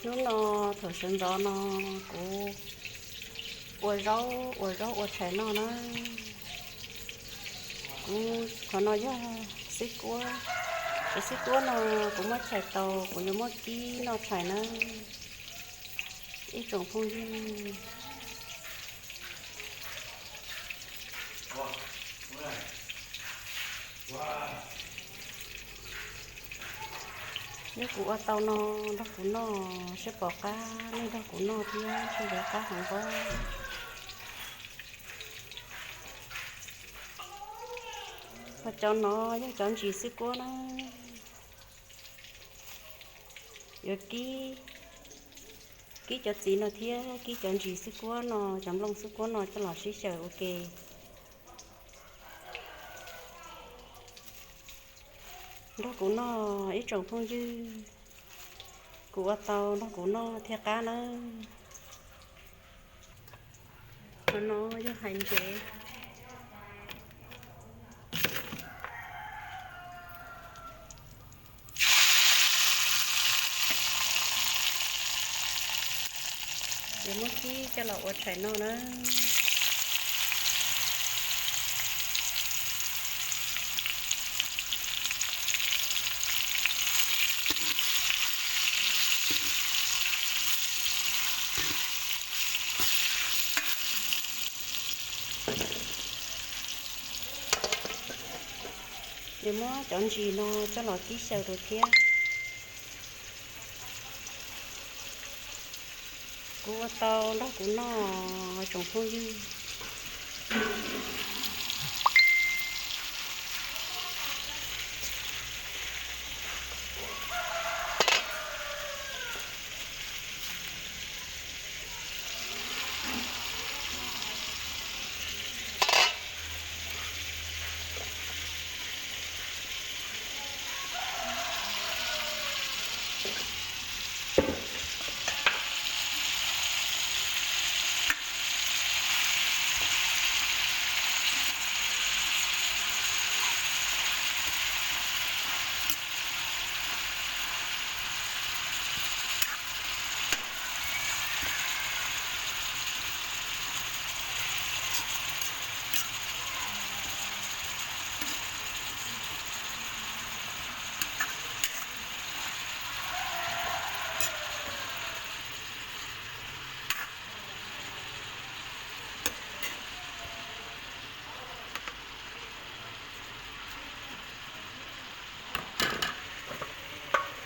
Hnub no thaum sawv ntxov no kuv ua zaub, ua zaub ua tshais noj na. Kuv qhov no yog xwb kuab, cov xwb kuab no kuv muab tshais tau kuv yuav muab kib noj tshais na. Ib tsoom phooj ywg, yog kuv ua tau no nrog kuv noj seb pom qab, nej nrog kuv noj thiab seb yuav qab heev pob. Ho cov no yog cov ntsis xwb kuab na. Yuav kib, kib cov txiv no thiab kib cov ntsis xwb kuab no, cov nplooj xwb kuab no coj los sib xyaw ua ke. Nrog kuv noj ib tsoom phooj ywg, kuv ua tau nrog kuv noj thiaj qab nawb. Qhov no yog hais ntsev. Yuav muab kib coj los ua tshais noj na. Yuav muab cov ntsis no coj los kib xyaw rau thiab. Kuv ua tau nrog kuv noj tsoom phooj ywg.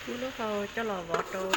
Muab lub hau coj los vov rau.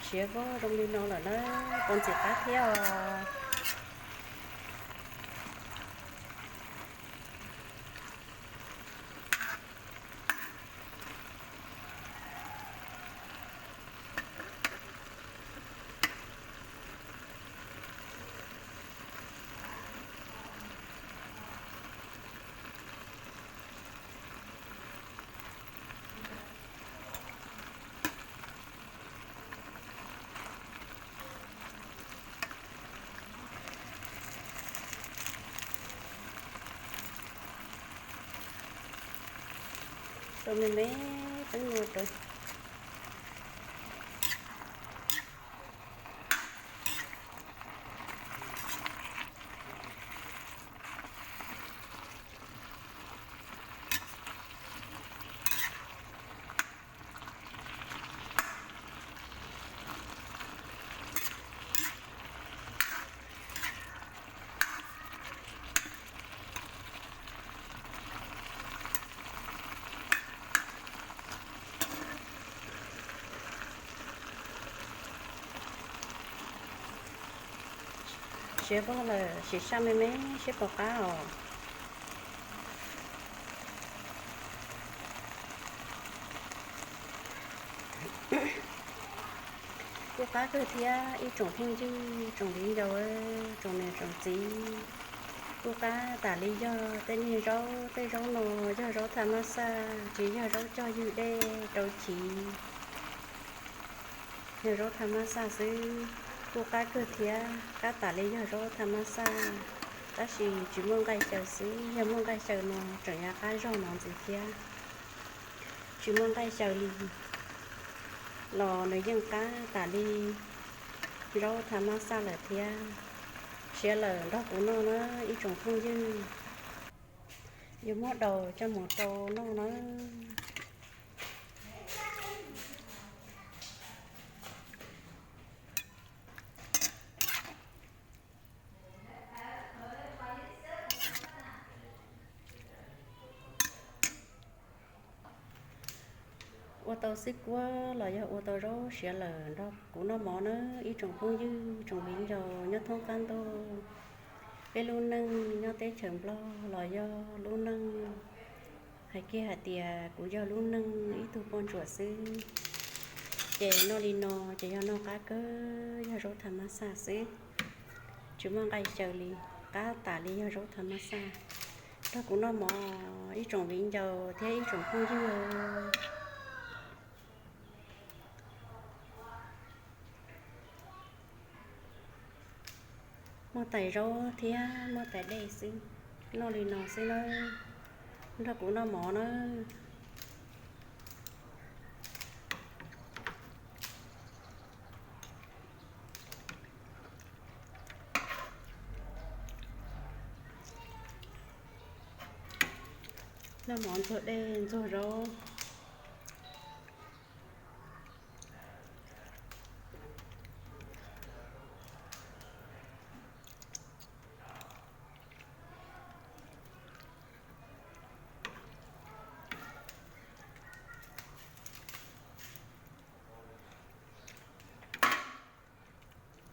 Siav vog zoo li no lawm na, tau ntxim qab thiab os. Tau me me teeb no rau. Siav vog lawm, sim saj me me seb puas qab os. Kuj qab kawg thiab ib tsoom phooj ywg, tsoom viv ncaus, tsoom niam tsoom txiv. Kuj qab tas li yog tej niag zaub, tej zaub no yog zaub tha mab xaj, tsis yog zaub cog ywg dej rau chiv. Yog zaub tha mab xaj xwb, kuj qab kawg thiab, qab tas li yog zaub tha mab xaj, tab sis tsis muaj nqaij xyaw xwb, yog muaj nqaij xyaw no tseem yuav qab zog no ntxiv thiab. Tsis muaj nqaij xyaw li los nws yeej qab tas li zaub tha mab xaj lawm thiab. Siav lawm nrog kuv noj na ib tsoom phooj ywg. Yuav muab daus coj mus rau noj na. Ua tau xib kuab los yog ua tau zaub siav lawm nrog kuv noj mov na ib tsoom phooj ywg, tsoom viv ncaus nyob thoob qab ntuj. Peb lub neej nyob teb chaws Nplog los yog lub neej hais kiag hais tias kuv yog lub neej ib tug poj ntsuam xwb, ces noj li no ces yog noj qab kawg, yog zaub tha mab xaj xwb. Tsis muaj nqaij xyaw li, qab tas li yog zaub tha mab xaj. Nrog kuv noj mov ib tsoom viv ncaus thiab ib tsoom phooj ywg. Muaj tais zaub thiab muaj tais dej xwb, noj li no xwb na, nrog kuv noj mov na. Noj mov ntxuag dej ntxuag zaub.